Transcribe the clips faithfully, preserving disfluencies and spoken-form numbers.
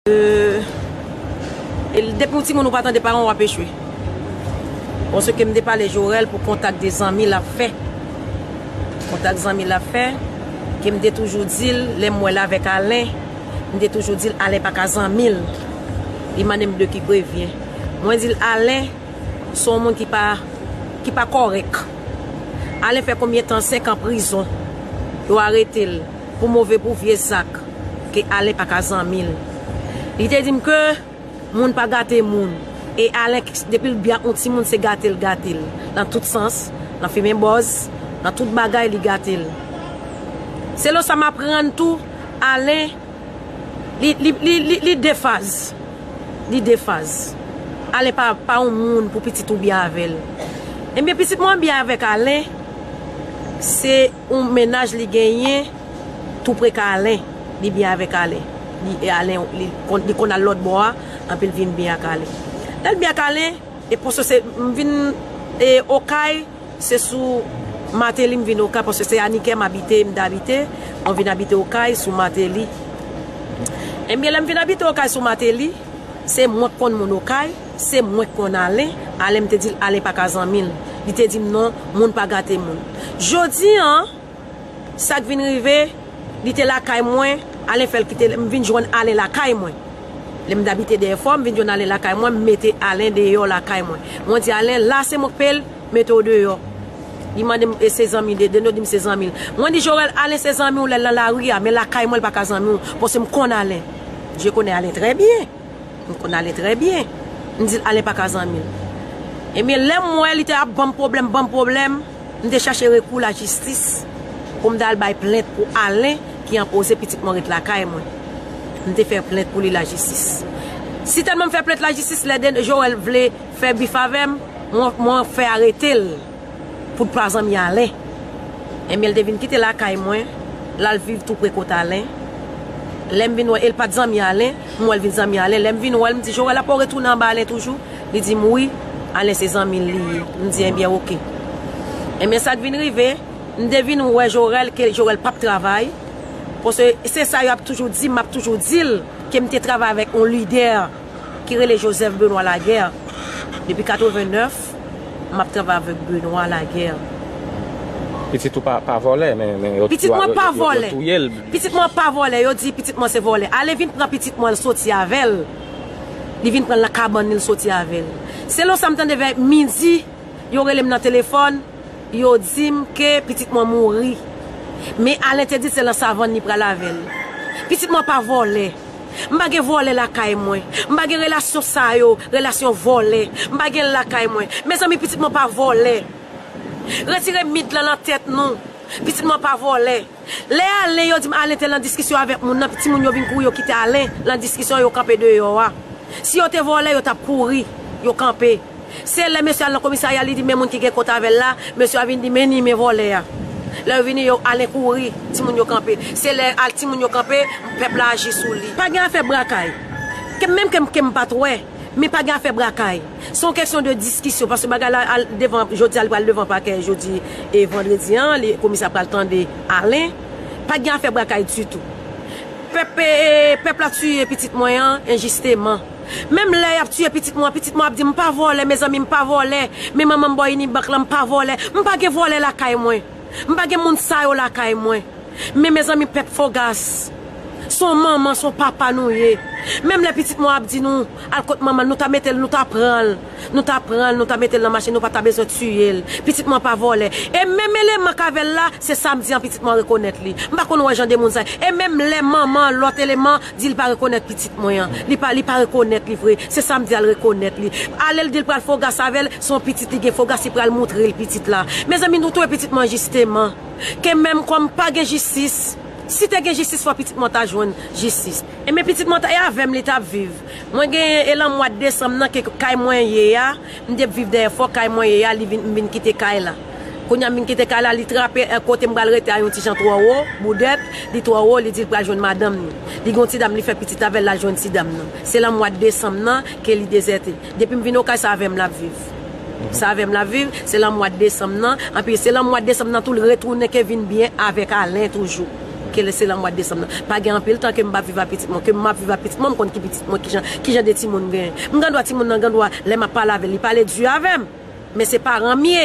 Euh, e depi w timoun ou pa tande paran w ap echwe. Paske m te pale Jorel pou kontak de zanmi l ap fè. Kontak zanmi l ap fè, ke m te toujou di l, lè m wè l avèk Alen, m te toujou di l Alen pa ka zanmi l. Li mande m de qui prévient. Mwen di l Alen se yon moun ki pa, ki pa kòrèk. Alen fè konbyen tan? Senk an prizon. Yo arete l pou move, pou vye zak, ke Alen pa ka zanmi l. Li te di m ke moun pa gate moun. E Alen, depi l byen ak yon timoun, se gate l gate l. Nan tout sans, nan fimen bòz, nan tout bagay, li gate l. Selon sa m aprann tou, Alen, li, li, li, li, li defaz. Li defaz. Alen pa, pa yon moun pou pitit ou byen avè l. Ebyen, pitit mwen byen avèk Alen, se yon mennaj li genyen tou pre k Alen. Li byen avèk Alen. Li, e Alen, li konn, li konn al lòt bò a, anpi l vin byen ak Alen. Lè l byen ak Alen, e paske se, m vin, e, Okay, se sou Mateli m vin Okay, paske se a Nikè m abite, m te abite, mwen vin abite Okay sou Mateli. Ebyen, lè m vin abite Okay sou Mateli, se mwen k konn moun Okay, se mwen k konn Alen. Alen, m te di l, Alen pa ka zanmi l. Li te di m, non, moun pa gate moun. Jodi an, sa k vin rive, li te lakay mwen, Alen fè l kite l, m vin jwenn Alen lakay mwen. Lè m t abite dèyè fò, m vin jwenn Alen lakay mwen, m mete Alen deyò lakay mwen. Mwen di Alen, la se mwen k peye l, mete w deyò. Li mande m, e se zanmi de, de nou di m se zanmi l. Mwen di Jorel, Alen se zanmi w lè l nan lari a, men lakay mwen l pa ka zanmi w, paske m konn Alen. Je connais Alen très bien. M konn Alen trè byen. M di l Alen pa ka zanmi l. Ebyen, lè m wè li te ap ban m pwoblèm, ban m pwoblèm, m te chache rekou lajistis pou m ta al bay plent pou Alen ki enpoze pitit mwen ret lakay mwen. M te fè plent pou li lajistis. Si tèlman m fè plent lajistis, lè de Joel vle fè bif avè m, mwen, mwen fè arete l pou l pa zanmi Alen. Ebyen, l te vin kite lakay mwen, l al viv tou pre kot Alen. Lè m vin wè, e l pa t zanmi Alen, m wè l vin zanmi Alen. Lè m vin wè l, m di, Joel, apa w retounen anba Alen toujou? Li di m, wi, Alen se zanmi l li ye. M di, ebyen, oke. Ebyen, sa k vin rive, m te vin wè Jorel, ke Jorel p ap travay. Paske se sa yo ap toujou di m, m ap toujou di l, ke m te travay avèk yon lidè ki rele Joseph Benoît Laguerre. Depi katrevenn nèf, m ap travay avèk Benoît Laguerre. Pitit ou pa, pa vòlè, men, men yo, Pitit yo, mwen yo, pa yo, yo vòlè. touye l. Pitit mwen pa vòlè. Yo di pitit mwen se vòlè. Alen vin pran pitit mwen, l soti avè l. Li vin pran l nan kabann li, l soti avè l. Selon sa m tande, vè midi, yo rele m nan telefòn, yo di m ke pitit mwen mouri. Men Alen te di se nan savann li pral avè l. Pitit mwen pa vòlè. M pa gen vòlè lakay mwen. M pa gen relasyon sa yo, relasyon vòlè. M pa gen l lakay mwen. Mezanmi, pitit mwen pa vòlè. Retire mit lan nan tèt nou. Pitit mwen pa vòlè. Lè Alen, yo di m Alen te lan diskisyon avèk moun nan, timoun yo vin kouri, yo kite Alen lan diskisyon, yo kanpe deyò a. Si yo te vòlè, yo t ap kouri, yo kanpe. Se lè mesye al nan komisarya, li di men moun ki gen kont avè l la, mesye a vin di men ni men vòlè a. Lè yo vini, yo Alen kouri, timoun yo kanpe. Se lè al timoun yo kanpe, pèp la aji sou li. Pa gen afè brakay. Ke menm ke m, ke m pa t wè, men pa gen afè brakay. Se yon kesyon de diskisyon, paske bagay la al devan, jodi a li pral devan pakè, jodi e vandredi an, li, komisè pral tande Alen. Pa gen afè brakay ditou. Pèp, e, pèp la tiye pitit mwen an enjisteman. Menm lè y ap tiye pitit mwen an, pitit mwen ap di m pa vòlè, mezanmi, m pa vòlè. Men manman m bò Unibank lan, m pa vòlè. M pa gen vòlè lakay mwen. M pa gen moun sa yo lakay mwen. Men mezanmi, pèp Fògas, se yon manman, se yon papa nou ye. Menm lè pitit mwen ap di nou al kot manman l, nou ta mete l, nou ta pran l, nou ta pran l, nou ta mete l nan machin, nou pa ta bezwen tiye l. Pitit mwen pa vòlè. E menm eleman k avè l la, se samdi an pitit mwen rekonèt li. M pa konn wè jan de moun sa. E menm lè manman, lòt eleman, di l pa rekonèt pitit mwen an. Li pa, li pa rekonèt li vre. Se samdi a l rekonèt li. Ale l di l pral Fògas avè l, se yon pitit li gen Fògas, li pral moutre l pitit la. Mezanmi, nou touye pitit mwen enjisteman. Ke menm kòm pa gen jistis, si te gen jistis, fò pitit mwen ta jwenn jistis. Ebyen, pitit mwen ta, e avè m li t ap viv. Mwen gen, e lan mwa desanm nan, ke kay mwen ye a, m te viv dèyè fò, kay mwen ye a, li vin, m vin kite kay la. Kounye a m vin kite kay la, li trape, e, kote m pral rete a yon ti jan twò wo, boudèt, li twò wo, li di l pral jwenn madanm li. Li gen yon ti dam, li fè pitit avè l, l al jwenn ti dam nan. Se lan mwa desanm nan ke li dezète. Depi m vin Okay, se avè m l ap viv. Se avè m l ap viv, se lan mwa desanm nan. Anpi se lan mwa desanm nan tou l retounen ke vin byen avèk Alen toujou. Ke se lan mwa desanm nan. Pa gen anpil tan ke m pa viv a pitit mwen, ke m ap viv a pitit mwen, m konn ki pitit mwen, kijan, kijan de timoun m genyen. M gen dwa timoun nan gen dwa, lè m ap pale avè l, li pale di avè m. Men se paran m ye.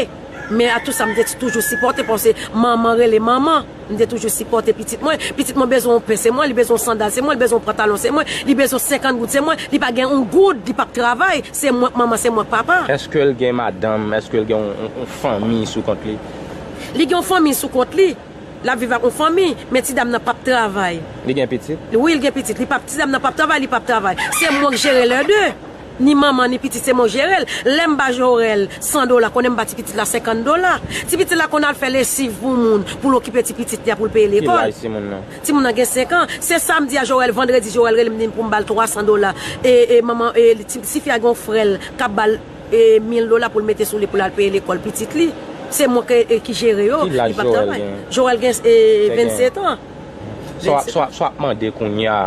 Men a tou sa, m te toujou sipòte, paske manman rele manman. M te toujou sipòte pitit mwen. Pitit mwen bezwen yon pen, se mwen, li bezwen yon sandal, se mwen, li bezwen yon pantalon, se mwen, li bezwen senkant goud, se mwen, li pa gen yon goud, li p ap travay, se mwen k manman, se mwen k papa. Èske l gen madanm? Èske l gen yon, yon, yon fanmi sou kont li? Li gen yon fanmi sou kont li. L ap viv ak yon fanmi, men ti dam nan p ap travay. Li gen pitit? Wi, li gen pitit. Li p ap, ti dam nan p ap travay, li p ap travay. Se mwen k jere lè de. Ni manman, ni pitit, se mwen k jere l. Lè m ba Jorel san dola, konnen m ba ti pitit la senkant dola. Ti pitit la konn al fè lesiv pou moun, pou l okipe ti pitit li a, pou l peye lekòl. Ki laj timoun nan? Timoun nan gen senk an. Se samdi a Jorel, vandredi Jorel rele m, di m pou m ba l twa san dola. E, e manman, e, ti, tifi a gen yon frè l k ap ba l e, mil dola pou l mete sou li pou l al peye lekòl pitit li. Se mwen ke, e, ki jere yo. Ki laj Jorel gen? Jorel gen, e, vennsèt an. Sa w ap, sa w ap, sa w ap mande kounye a,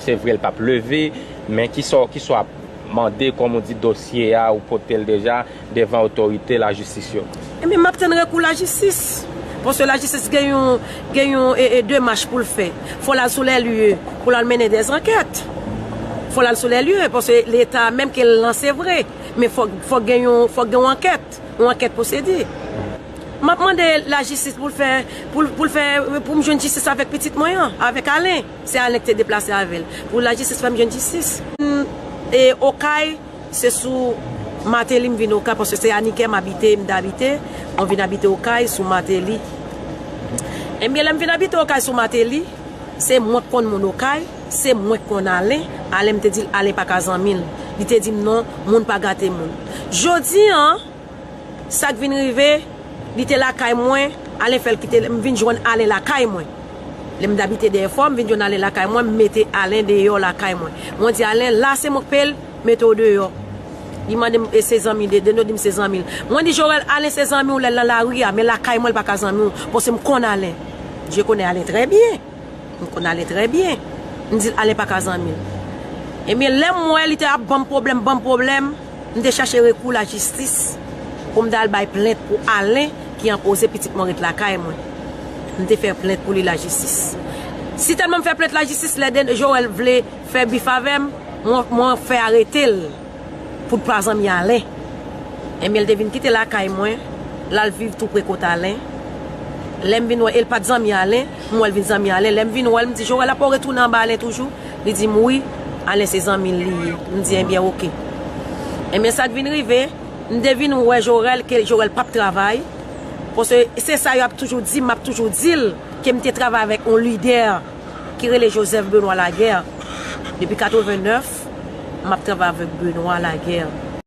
se vre l p ap leve, men ki sa w, ki sa w ap mande, kòm ou di, dosye a, ou pote l deja devan otorite lajistis yo? Ebyen, m ap tann rekou lajistis. Paske lajistis gen yon, gen yon, e, e, demach pou l fè. Fò l al sou lè lye pou l al mennen dè ankèt. Fò l al sou lè lye, paske Leta menm ke l lanse vre. Men fòk, fòk gen yon, fòk gen yon ankèt, yon ankèt pwosedi. M ap mande lajistis pou l fè, pou l, pou l fè, pou m jwenn jistis avèk pitit mwen an, avèk Alen. Se Alen ki te deplase avè l. Pou lajistis fè m jwenn jistis. M, e, Okay, se sou Mateli m vin Okay, paske se a Nikè m abite, m t abite. Mwen vin abite Okay, sou Mateli. Ebyen, lè m vin abite Okay, sou Mateli, se mwen k konn moun Okay, se mwen k konn Alen. Alen, m te di l, Alen pa ka zanmi l. Li te di m, "Non, moun pa gate moun." Jodi an, sa k vin rive, li te lakay mwen, Alen fè l kite l, m vin jwenn Alen lakay mwen. Lè m t abite dèyè fò, m vin jwenn Alen lakay mwen, m mete Alen deyò lakay mwen. Mwen di, "Alen, la se mwen k peye l, mete w deyò." Li mande m, "E se zanmi de, de nou di m se zanmi l." Mwen di, "Jorel, Alen se zanmi w lè l nan lari a, men lakay mwen l pa ka zanmi w, paske m konn Alen." Je connais Alen très bien. M konn Alen trè byen. M di l, Alen pa ka zanmi l. Ebyen, lè m wè li te ap ban m pwoblèm, ban m pwoblèm, m te chache rekou lajistis pou m ta al bay plent pou Alen ki enpoze pitit mwen ret lakay mwen. M te fè plent pou li lajistis. Si tèlman m fè plent lajistis, lè de Joel vle fè bif avè m, mwen, mwen fè arete l pou l pa zanmi Alen. Ebyen, l te vin kite lakay mwen, l al viv tou pre kot Alen. Lè m vin wè, e l pa t zanmi Alen, m wè l vin zanmi Alen. Lè m vin wè l, m di, "Joel, apa w retounen anba Alen toujou?" Li di m, "Wi, Alen se zanmi l li ye." M di, "Ebyen, oke." Ebyen, sa k vin rive, m te vin wè Joel, ke Joel p ap travay. Paske se sa y ap toujou di m, m ap toujou di l ke m te travay avèk yon lidè ki rele Joseph Benoît Laguerre. Depi katrevenèf, m ap travay avèk Benoît Laguerre.